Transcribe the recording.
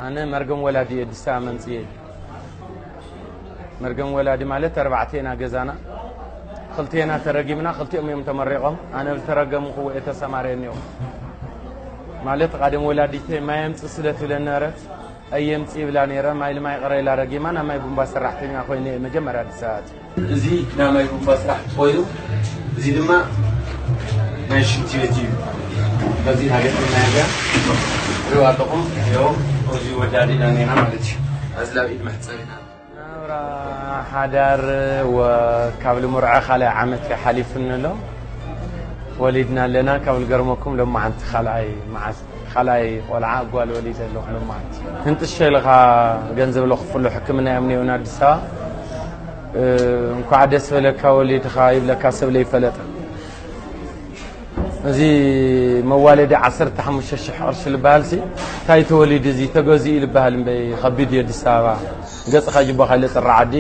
ኣነ መርገም ወላዲ እየ፣ ኣዲስ ኣበባ መምፅኤ። መርገም ወላዲ ማለት ኣርባዕቴና ገዛና፣ ክልቴና ተረጊምና፣ ክልቲኦም እዮም ተመሪቖም። ኣነ ዝተረገምኩዎ እየ ተሰማርየ እኒኦ። ማለት ቃደም ወላዲተይ ማይ ኣምፅእ ስለ ትብለኒ ነበረት፣ ኣየምፅእ ይብላ ነይረ። ማይ ልማይ ቀረ ኢላ ረጊማ፣ ናብ ማይ ቡምባ ሰራሕተኛ ኮይነ እየ መጀመርያ ኣዲስ ኣበባ ኣትየ። እዚ ናይ ማይ ቡምባ ስራሕ ኮይኑ፣ እዚ ድማ ናይ ሽንቲ ቤት እዩ። በዚ ሃገር ናይ ገ ሪዋ ኣለኹም። ይኸው እዚ ወዳዲ ዳኔና ማለት እዩ። ኣዝላብ ኢድ መሕፀቢና ናብራ ሓዳር ወ-፣ ካብ ልምርዖ ካልኣይ ዓመት ሓሊፉኒ ኣሎ። ወሊድና ኣለና። ካብ ልገርመኩም ሎማዓንቲ ካልኣይ መዓስ፣ ካልኣይ ቆልዓ ጓል ወሊደ ኣለኹ ሎማዓንቲ። ህንጥሸ ኢልኻ ገንዘብ ለኽፍሉ ሕክምና እዮም ነይሩ ኣዲስ ኣበባ። እ፣ እንኳዕ ደስ በለካ ወሊድኻ ይብለካ ሰብ ለይፈለጠ። እዚ መዋለዲ ዓሰርተ ሓሙሽተ ሽሕ ቅርሺ ልበሃልሲ፣ እንታይ ተወሊዱ እዚ ተገዚኡ ልበሃል እምበይ፣ ከቢድ እዩ ኣዲስ ኣበባ። ገጽኻ ጅባኻ ኢለ ጽሪ ዓዲ።